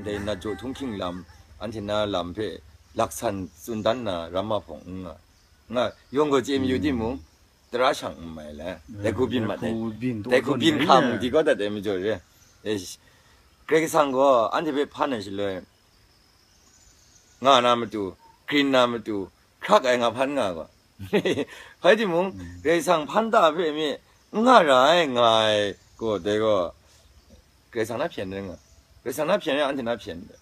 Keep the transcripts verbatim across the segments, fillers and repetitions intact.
Ndai nat jaw htunghking lam, anhte na lam hpe laksan tsun dan na ram ma hpawng n nga, nga, yawng gaw chye mayu timung, tara shang n mai le, dai hku byin mat ai. Dai hku byin hka mu di gaw dat ai majaw re. Karai Kasang gaw anhte hpe hpan ai shaloi, nga na matu, grin na matu, hkrak ai nga hpan nga gaw. Bai timung, Karai Kasang hpan ta hpe mi, n nga ra ai, nga ai gaw, dai gaw, Karai Kasang na hpyen rai nga. Karai Kasang na hpyen rai, anhte na hpyen rai.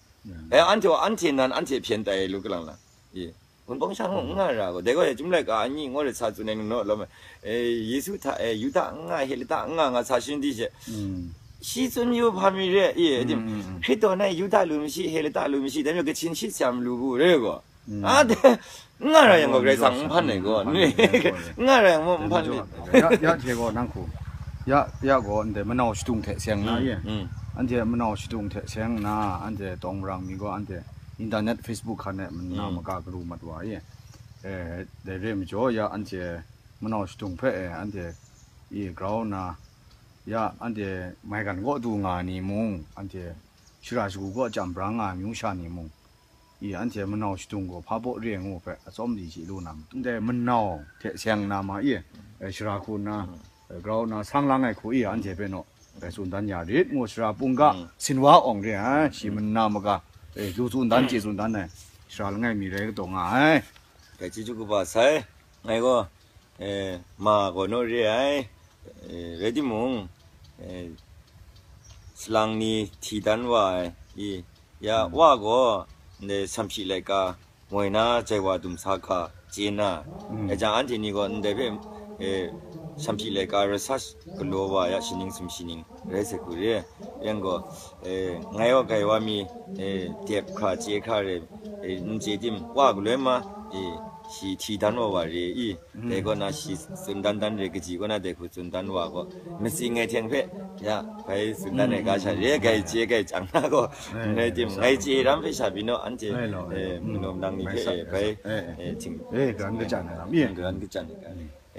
Eh, anhte gaw, anhte nan, anhte hpyen tai lu kalang la. I, Wunpawng sha gaw n nga ra gaw. Dai gaw, Chyum laika a nyi ngaw ret sa tsun ai nu naw lawm ai. Eh, Yesu hta, eh, Yuda n nga, Helita n nga, nga sa shin di she. Shi tsun yu hpa mi re, i, Hkristo na Yuda lu mashi, Helita lu mashi, dai majaw kachin shi syam lu bu re gaw. A, n nga ra yang gaw, Karai Kasang n hpan ai gaw, n nga ra yang maw n hpan ni. Ya, ya hte gaw nang hku, ya, ya gaw ndai manau shadung hte seng na ye. Anhte manau shadung hte seng na, anhte tawng marang mi gaw, anhte internet, Facebook hkan e mana maga garu mat wa ye. Eh, dai re majaw, ya anhte manau shadung hpe, eh, anhte i grau na, ya anhte maigan kaw du nga ni mung, anhte shara shagu kaw chyam brang nga amyu sha ni mung, i anhte manau shadung gaw hpa baw re ngu hpe atsawm di chye lu na matung dai manau hte seng na ma i, eh, shara hku nna, eh, grau nna sang lang ai hku i anhte hpe naw, eh, tsun dan ya rit ngu, shara pungga sinwa awng re ai, shi mana maga, eh, lu tsun dan chye tsun dan ai, shara langai mi rai kataw nga ai. Dai chyeju kaba sai, ngai gaw, eh, ma gaw naw re ai, eh, rai timung, eh, salang ni hti dan wa ai, i, ya, wa gaw, ndai samhpyi laika moi na jai wa dum sa hka chye na, e jang anhte ni gaw ndai hpe, eh, samhpyi laika research galaw wa ya, shi ning sumshi ning rai sai hku re, yang gaw, eh, ngai wa gai wa mi, eh, dep hkra chye hkra re, eh, n chye tim, wa galoi ma, eh, shi hti dan wa wa re i, dai kaw na shi tsun dan dan re, kaji kaw na dai hku tsun dan wa gaw, matsing ai hteng hpe, ya, bai tsun dan ai ga sha re, gai chye gai chyang na gaw, ngai tim, ngai chye ram hpe sha byin naw, anhte, eh, manawm nang ni hpe, eh, bai, eh, ting, eh, karan kachyan ai lam, eh, karan kachyan ai ga.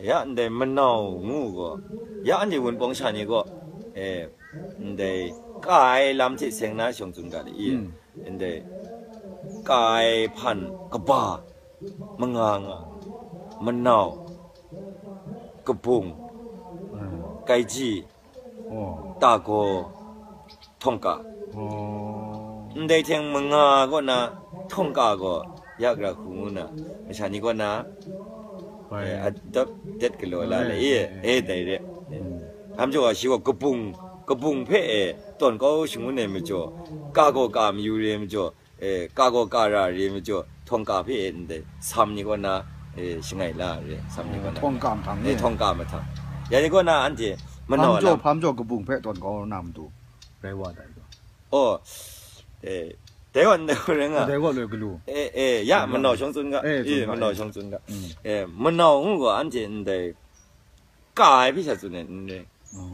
Ya, ndai manau ngu gaw, ya, anhte Wunpawng sha ni gaw, eh, ndai ka ai lam hte seng na shawng tsun ga le i, ndai ka ai hpan kaba manga nga, manau, kabung, kaiji, tagaw, htawngka. Ndai hteng manga kaw na htawngka gaw ya gara hku ngu na, masha ni kaw na, eh, adap dat galaw la le, eh, eh, dai re. Hkam jaw wa shi gaw kabung, kabung hpe, eh, tawn kau shangun ai majaw, ka gaw ka mayu re majaw, eh, ka gaw ka ra re majaw, htawngka hpe ndai sam ni kaw na, eh, shangai la re, sam ni kaw na. Htawngka mahtang, eh, htawngka mahtang. Ya ni kaw na anhte manau hpam jaw, hpam jaw kabung hpe tawn kau na matu rai wa dai gaw. Oh, eh, dai gaw ndai gaw rai nga. Dai gaw loi galu. Eh, eh, ya, manau shawng tsun ga. Eh, manau shawng tsun ga. Eh, manau ngu gaw anhte ndai ka ai hpe sha tsun ai n rai.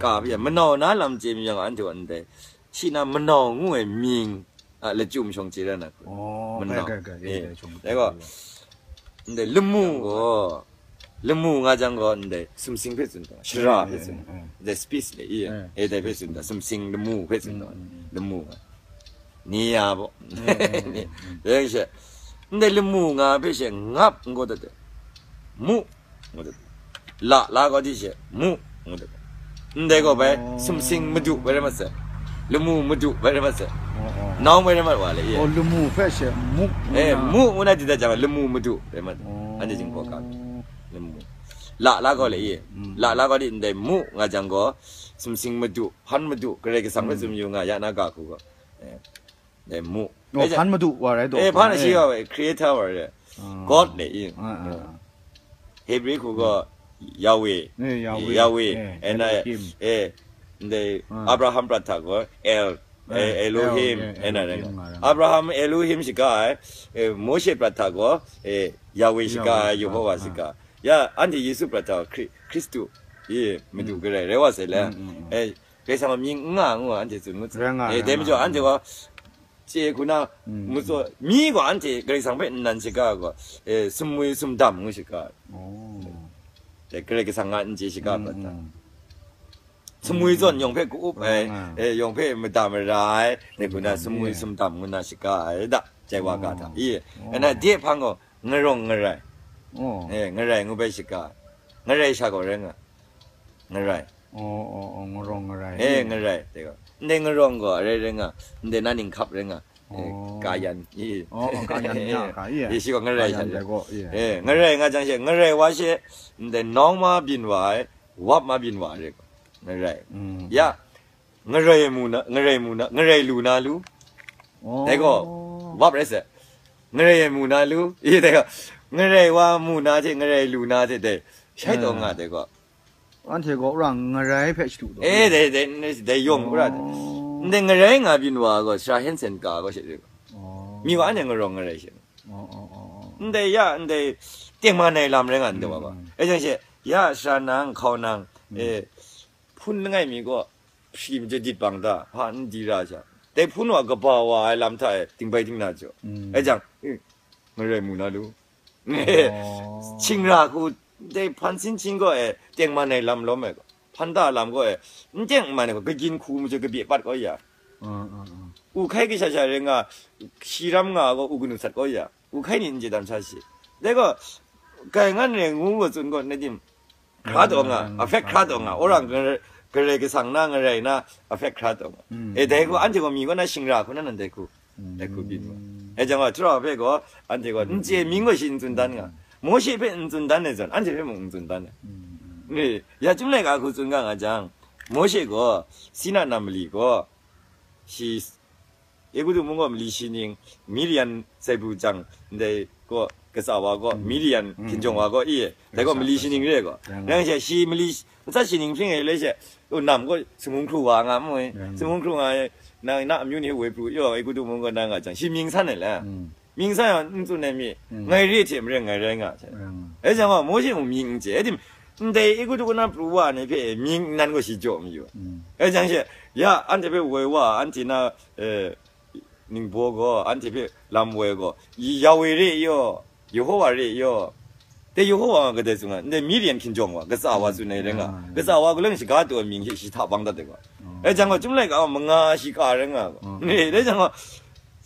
Ka hpe sha, manau na lam chye mi yang anhte gaw ndai. Shi na manau ngu ai mying a lachyum shawng chye ra na hku. Manau. Dai gaw, ndai lamu gaw, lamu nga jang gaw, ndai sumsing hpe tsun taw, shara hpe tsun taw, ndai speech le i, e dai hpe tsun taw, sumsing lamu hpe tsun taw, lamu nga. Ni ya baw. Dai she, ndai lamu nga hpe she ngap n gaw dat ai. Mu, ngu dat ai. La, la gaw di she, mu, ngu dat ai. Ndai gaw bai, sumsing madu bai rai mat sai. Lamu madu bai rai mat sai. Nawng bai rai mat wa le, ye. Oh, lamu hpe she, mu, eh, mu, ngu na di dat jang, lamu madu bai mat. Anhte jinghpaw ka. Lamu. La, la gaw le, ye. La, la gaw di ndai mu, nga jang gaw, sumsing madu, hpan madu, Karai Kasang hpe tsun yu nga, ya na ga hku gaw. Eh. Dai mu. Oh, hpan madu wa rai taw. Eh, hpan shi wa, creator wa rai. God le i. Hebrew hku gaw Yahweh. Yahweh. And I, eh, ndai Abraham prat hta gaw El. Eh, Elohim, eh, eh, na rai nga. Abraham Elohim shiga ai, eh, Moshe prat hta gaw, eh, Yahweh shiga ai, Yahweh, Yehowa shiga. Ya, anhte Yesu prat hta Hkri-, Hkristu, ye, Madu garai, rai wa sai le. Eh, Karai Kasang mying n nga ngu anhte tsun ngut sai. Rai nga, eh, rai dai majaw nga. Anhte gaw, chye hku na, mm, mu tsaw, mi gaw anhte Karai Kasang hpe nnan shiga gaw, eh, sumwi sumdam ngu shiga. Oh. Dai Karai Kasang a n chye shiga prat hta. Mm, mm. Sumwi zawn yawng hpe ka-up ai, ah, eh, yawng hpe mada mara ai, dai hku na sumwi sumdam ngu na shiga ai da, jai wa ga hta. Oh. I, oh, ana de hpang gaw ngarawng ngarai. Oh. Eh, ngarai ngu bai shiga ai. Ngarai sha gaw rai nga. Ngarai. Oh, oh, oh, ngarawng ngarai. Eh, ngarai, dai gaw. Ndai ngarawng gaw, rai rai nga. Ndai na ninghkap rai nga. Eh, oh, kayan. I. Oh, oh, kayan, ya, ka, iya. I, shi gaw ngarai sha rai. Kayan dai gaw, iya. Eh, ngarai nga jang she, ngarai wa she, ndai nawng ma byin wa ai, wap ma byin wa ai rai gaw. Ngarai. Mm. Ya, ngarai mu na, ngarai mu na, ngarai lu na lu. Oh. Dai gaw, wap rai se. Ngarai mu na lu. I, dai gaw, ngarai wa mu na hte, ngarai lu na hte, dai. Shai taw nga, dai gaw. Anhte gaw wora ngarai hpe shadu taw. Eh, dai, dai, dai, dai yawng wora dai. Oh. Ndai ngarai nga byin wa gaw, sara Hensen ka gaw she dai gaw. Oh. Mi gaw anhte ngarawng ngarai she. Oh, oh, oh, oh. Ndai ya, ndai tengman ai lam rai nga ndai wa gaw. Mm. E jang she, ya, sara nang, hkau nang, mm, eh, hpun langai mi gaw, hpri maja dit bang da, hpa n di ra sha. Dai hpun wa kaba wa ai lam hta e, dingbai dingna jaw. Mm. E jang, eh, ngarai mu na lu. Oh. Hkying ra hku, dai hpan sin hkying gaw e, tengman ai lam lawm ai gaw, hpan da lam gaw e, n teng n man ai gaw, kagyin hku majaw kabye pat gaw ya. Mm, mm, mm. U hkai kasha sha rai nga, shi ram nga gaw, u kanu sat gaw ya. U hkai ni n chye dan sha shi. Dai gaw, kai ngan rai ngu gaw tsun gaw, na tim, hkra taw nga, affect hkra taw nga, orang Karai Kasang na ngarai na, affect hkra taw nga. Mm. E, dai gaw, anhte gaw mi gaw na hkying ra hku na nan dai hku. Dai hku byin wa. E jang wa, Hkristu hpe gaw, anhte gaw, n chye mying gaw shi n tsun dan nga. Mawshe hpe n tsun dan ai zawn, anhte hpe mung n tsun dan ai. Ni, ya chyum laika hku tsun ga nga jang, Mawshe gaw, Sina nam mali gaw, shi, Egutu mung gaw mali shi ning, Midian sai pru jang, ndai gaw, katsa wa gaw, Midian hkinjawng wa gaw, i, dai gaw mali shi ning re gaw. Yang she, shi mali, matsat shi ning hpring ai le she, u nam gaw, sumung hkru wa nga mu i, sumung hkru nga ai, nang na amyu ni woi pru, yaw, Egutu mung gaw nang nga jang, shi mying san ai le. Mying san yang n tsun ai mi, ngai re hte maren ngai rai nga ai. E jang gaw, Mawshe mung mying n chye, e tim, ndai Egutu na pru wa ni hpe mying nan gaw shi jaw mayu. E jang she, ya, anhte hpe woi wa, anhte na, eh, ningbaw gaw, anhte hpe lam woi gaw, Yawe re yaw, Yehowa re yaw. Dai Yehowa nga kadai tsun nga, ndai Midian hkinjawng wa, katsa wa tsun ai rai nga, katsa wa gaw lang shaga taw ai mying hte shi hta bang dat ai gaw. E jang gaw, chyum laika manga shi ka rai nga gaw. Dai jang gaw,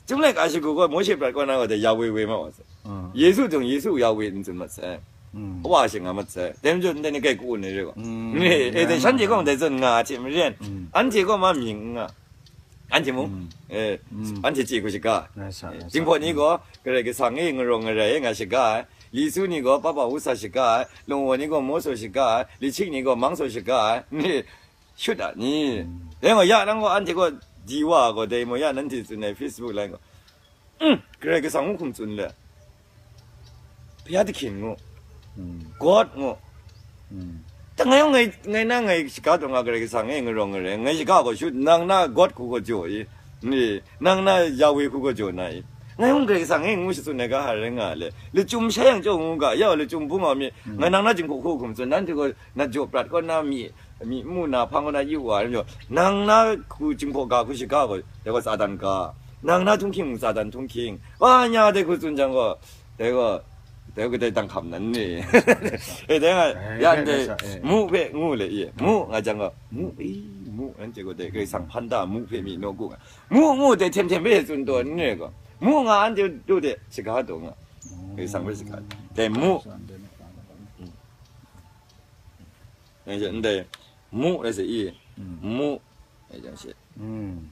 Chyum laika shagu gaw, Mawshe prat kaw na gaw, dai Yawe woi ma wa sai. Yesu jung Yesu Yawe n tsun mat sai. Wa she nga mat sai. Dai majaw, ndai ni kai ka-un ai re gaw. E, dai shanhte gaw dai zawn nga hte maren, anhte gaw ma mying n nga. Anhte mung, eh, anhte chye hku shaga. Rai sa, eh, rai sa. Jinghpaw ni gaw, Karai Kasang e ngarawng ngarai e nga shaga ai. Li su ni gaw, papa wusa shaga ai. Lungwa ni gaw, mawsaw shaga ai. Li chik ni gaw, mangsaw shaga ai. Shut a ni? Dai gaw, ya nang gaw, anhte gaw, di wa gaw, dai maw ya, nanhte tsun ai Facebook line gaw, mm, Karai Kasang ngu hkum tsun le, Bya dahkyin ngu, God ngu. Ta ngai gaw ngai, ngai na ngai shaga taw nga Karai Kasang e ngarawng ngarai, ngai shaga gaw shut, nang na God hku gaw jaw i, ni, nang na Yawe hku gaw jaw na i, ngai mung Karai Kasang e ngu shatsun ai ga hpa rai nga le, lachyum shai yang chyawm ngu ga, ya lachyum bung a mi, ngai nang na jinghpaw hku hkum tsun, nanhte gaw na jaw prat kaw na mi, mi mu na hpang kaw na yu wa ai majaw, nang na hku jinghpaw ga hku shaga gaw, dai gaw Satan ga, nang na htunghking mung Satan htunghking, wa nya dai hku tsun jang gaw, dai gaw, dai gaw kadai dang hkam nan ni. Eh, dai nga, eh, ya, dai, dai, dai, eh, mu hpe ngu le, i, mu nga jang gaw, mu, i, mu, anhte gaw dai, Karai Kasang hpan da mu hpe mi naw ku nga. Mu, mu, dai htem htem hpe tsun taw ni gaw, mu nga anhte du de, shaga taw nga. Karai Kasang hpe shaga. Dai mu. Yang she, ndai, mu, rai se i, mu, eh, yang she.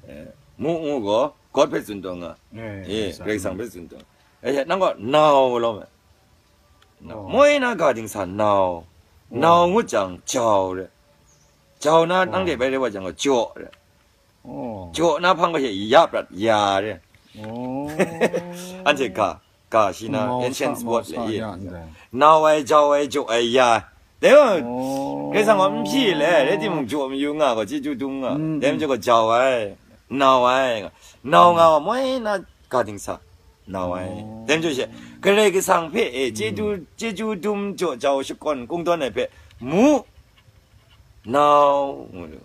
Eh, mu, mu gaw, God hpe tsun taw nga. Eh, Karai Kasang hpe tsun taw. Eh, nang gaw, nau, law me. Nau. Moi na ga dingsa, nau. Nau ngut jang, jau re. Jau na, nang de bai re wa jang gaw, jaw re. Oh. Jaw na hpang gaw she ya prat ya re. Oh. Anhte ga, ga shi na, ancient word le ye. Nau ai, jau ai, jaw ai, ya. Dai gaw, Karai Kasang gaw n hpyi le, rai timung, jaw mayu nga gaw, chyeju dum nga. Dai majaw gaw jau ai. Nau ai, nau nga wa moi na ga ding sa, nau ai. Dai majaw she, Karai Kasang hpe, e, chyeju, chyeju dum jaw jau shakawn kungdawn ai hpe, mu, nau, ngu lu.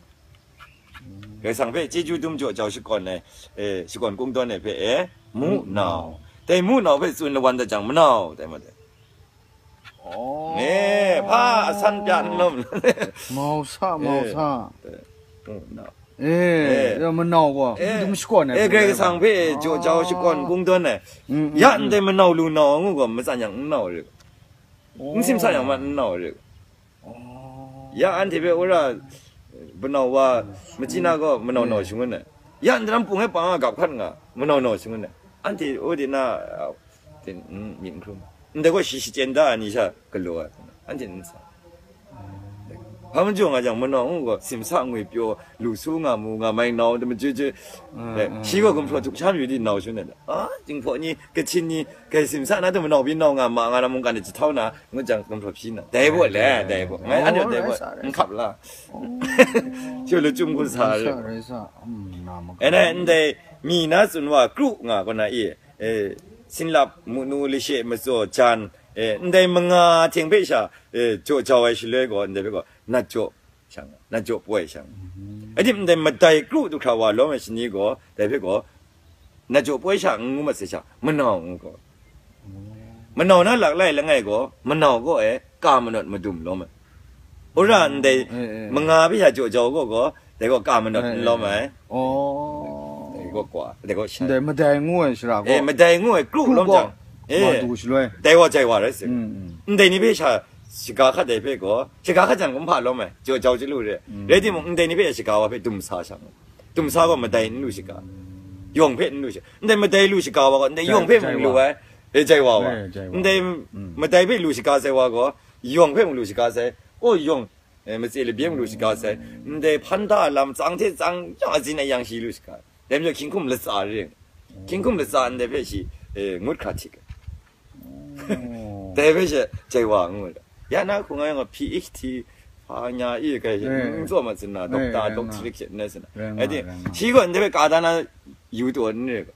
Karai Kasang hpe chyeju dum jaw jau shakawn ai, e, shakawn kungdawn ai hpe, e, mu, nau. Dai mu, nau hpe tsun lawan dat jang, manau, dai ma dai. Oh. E, hpa asan pya n lawm. Mau sa, mau sa. E, mu, nau. E, e, ya manau gaw, e, dum shakawn ai, e, Karai Kasang hpe jaw jau shakawn kungdawn ai. Mm, mm, ya, mm, ndai manau lu nau ngu gaw, matsan yang n nau re. Oh. N simsa yang ma n nau re. Oh. Ya, anhte hpe wora, manau wa, machyi na gaw, manau nau shangun ai. Ya, ndaram pung e pang a gap hkat nga, manau nau shangun ai. Anhte, o de na, Tin, mm, myit n hkrum. Ndai gaw shi shachyen da ai ni sha galaw ai, anhte n sa. Hpa majaw nga jang, manau ngu gaw, simsa ngwi pyaw, lu su nga mu, nga mai nau, dai majoi joi. Mm, eh, mm, shi gaw mm, gumhpraw htuk sha mayu di nau shun ai. Ah, Jinghpaw ni, Kachin ni, kai simsa na dum manau byin nau nga ma, nga na mungkan de jahtau na, ngut jang gumhpraw hpyi na. Dai baw le, dai baw. Ngai, oh, anhte dai baw. Rai sa, rai sa. N hkap la. Oh. Shi lu chyum gun sa rai re. Rai sa, rai sa. Mm, na ma. Eh, na, ndai, mi na tsun wa, kru nga, kaw na i. E, sinlap, munu, lashe, matsaw, jan, e, ndai manga hte hpe sha, e, jaw jau ai shaloi gaw, ndai hpe gaw, nat jaw shang, nat jaw poi shang. Adim ndai madai kru du hkra wa lawm ai shani gaw, dai hpe gaw, nat jaw poi sha n ngu mat sai sha, manau ngu gaw. Manau na laklai langai gaw, manau gaw e, ka manawt madum lawm ai. Ura ndai, eh, eh, manga hpe sha jaw jau gaw gaw, dai gaw ka manawt, eh, n lawm ai. Oh. Dai gaw kwa, dai gaw shai. Ndai madai ngu ai shara gaw. Eh, madai ngu ai, kru lawm gaw, jang. Eh, wa du shaloi. Dai gaw jai wa rai si. Mm, mm. Ndai ni hpe sha, shaga hkat dai hpe gaw, shaga hkat jang gaw n hpa lawm ai, jaw jau chyalu re. Mm. Rai timung, ndai ni hpe shaga wa hpe dum sa shang. Dum sa gaw madai n lu shaga. Yawng hpe n lu shaga. Ndai madai lu shaga wa gaw, ndai jai, yawng hpe jai mung lu wa ai. Eh, jai wa wa. Eh, jai wa. Ndai, mm, madai hpe lu shaga sai wa gaw, yawng hpe mung lu shaga sai. O yawng, eh, matse labyen mung lu shaga sai. Ndai hpan da lam, tsang hte tsang, yawng azin ayang shi lu shaga. Dai majaw hkying hkum latsa ring. Hkying hkum latsa ndai hpe shi, eh, ngut hkra htik. Oh. Dai hpe she, jai wa ngu ai. Ya na hku nga yang P H D hpa nya i kai she, eh, n tsaw mat sin na, eh, doctor, eh, doctorate she n sin na. Rai nga, rai nga. Shi gaw ndai hpe ka da na yu taw n re gaw.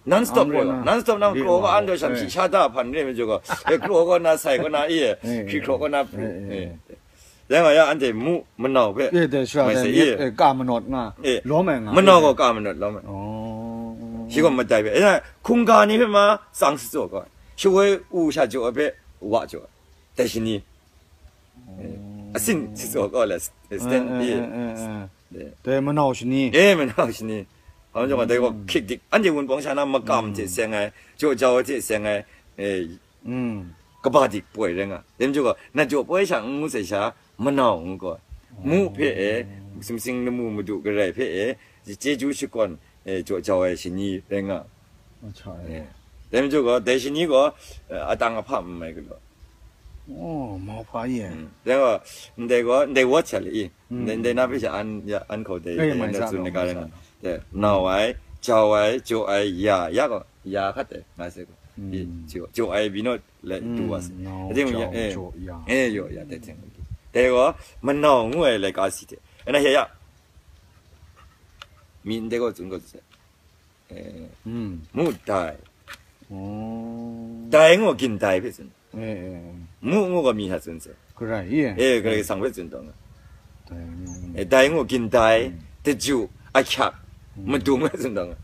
Non stop re gaw. Non stop nang kraw gaw an daw sham shi sha da hpan re me jaw gaw. Eh, kraw gaw na sai gaw na i, eh, hkri hkraw gaw na, eh, eh, eh. Dai nga ya anhte mu manau hpe. Eh, dai shara mai dai sai myit, i. Eh, ka manawt nga. Eh, lawm ai nga. Manau gaw ka manawt lawm ai. Oh. Shi gaw madai hpe. Eh, hkungga ni hpe ma tsang shi tsaw gaw. Shawoi u sha jaw ai hpe wa jaw ai. Dai shani. Eh, asin shi tsaw gaw le, stand, eh, eh, eh, eh, eh. Dai manau shani. Eh, manau shani. Hpa majaw nga dai gaw hkik dik. Anhte wunpawng sha na makam hte seng ai, jaw jau ai hte seng ai. Eh, mm, kaba dik poi rai nga. Dai majaw gaw, nat jaw poi sha n ngu sai sha, manau ngu gaw. Mu hpe e, sumsing lamu madu garai hpe e, chyeju shakawn, e, jaw jau ai shani rai nga. Acha, e. E. Dai majaw gaw, dai shani gaw, e, atang ahpa n mai galaw. Oh, mauhpa ye. Mm. Dai gaw, ndai gaw, ndai wat sha le i. Mm. Ndai, ndai na hpe sha an, ya, an hkau dai, eh, dai mai na sa tsun gaw, na ga mai rai sa nga. Dai, nau ai, jau ai, jaw ai, ya, ya gaw, ya hkat dai, nga sai gaw. Mm. I, jaw, jaw ai, binawt, Let it do us. Mm, no, I think, jau, yeah, eh, jau, ya. Eh, jau, ya, dai hte. Dai gaw, manau ngu ai laika si hte. Ana hya ya. Mi ndai gaw tsun gaw tsun. Eh, mm, mu dai. Oh. Dai ngu gin dai hpe tsun. Eh, eh, eh. Mu ngu gaw mi hta tsun se. Karai, i? Eh, Karai Kasang hpe tsun taw nga. Dai ngu. Eh, dai ngu gin dai, mm, daju, ahkyak, mm, madung hpe tsun taw nga.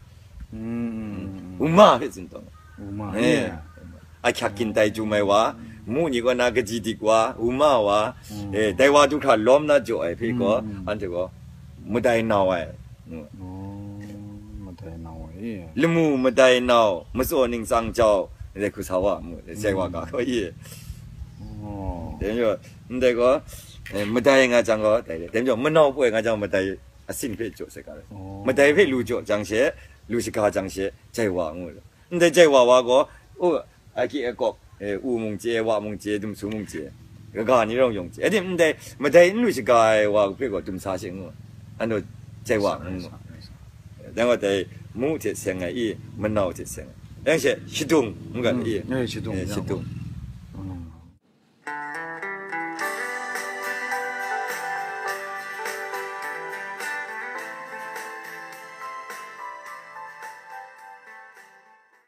Mm, mm, mm, mm. Uma hpe tsun taw nga. Uma, eh, yeah. Ahkyak gin dai jum ai wa, mu ni kaw na kaji dik wa, uma wa, mm, eh, dai wa du hkra lawm na jaw ai hpe gaw, mm, mm, anhte gaw madai nau ai. Mm. Oh, madai nau ai. Lamu madai nau, matsaw ning tsang jau, dai hku sa wa mu, dai jai wa ga, mm, gaw i. Oh. Dai majaw, ndai gaw, eh, madai nga jang gaw, dai, dai majaw, manau poi nga jang madai asin hpe jaw sai ga rai. Oh. Madai hpe lu jaw jang she, lu shaga jang she, jai wa ngu. Ndai jai wa wa gaw, u, aki akawk, eh, u mung chye, wa mung chye, dumsu mung chye, kaga ni rawng yawng chye. Adim ndai, madai n lu shaga ai wa hpe gaw dumsa she ngu. Anhte jai wa ngu. Dai gaw dai mu hte seng ai i, manau hte seng ai. Yang she, shadung, ngu ga i. Mm, eh, shadung, eh, shadung.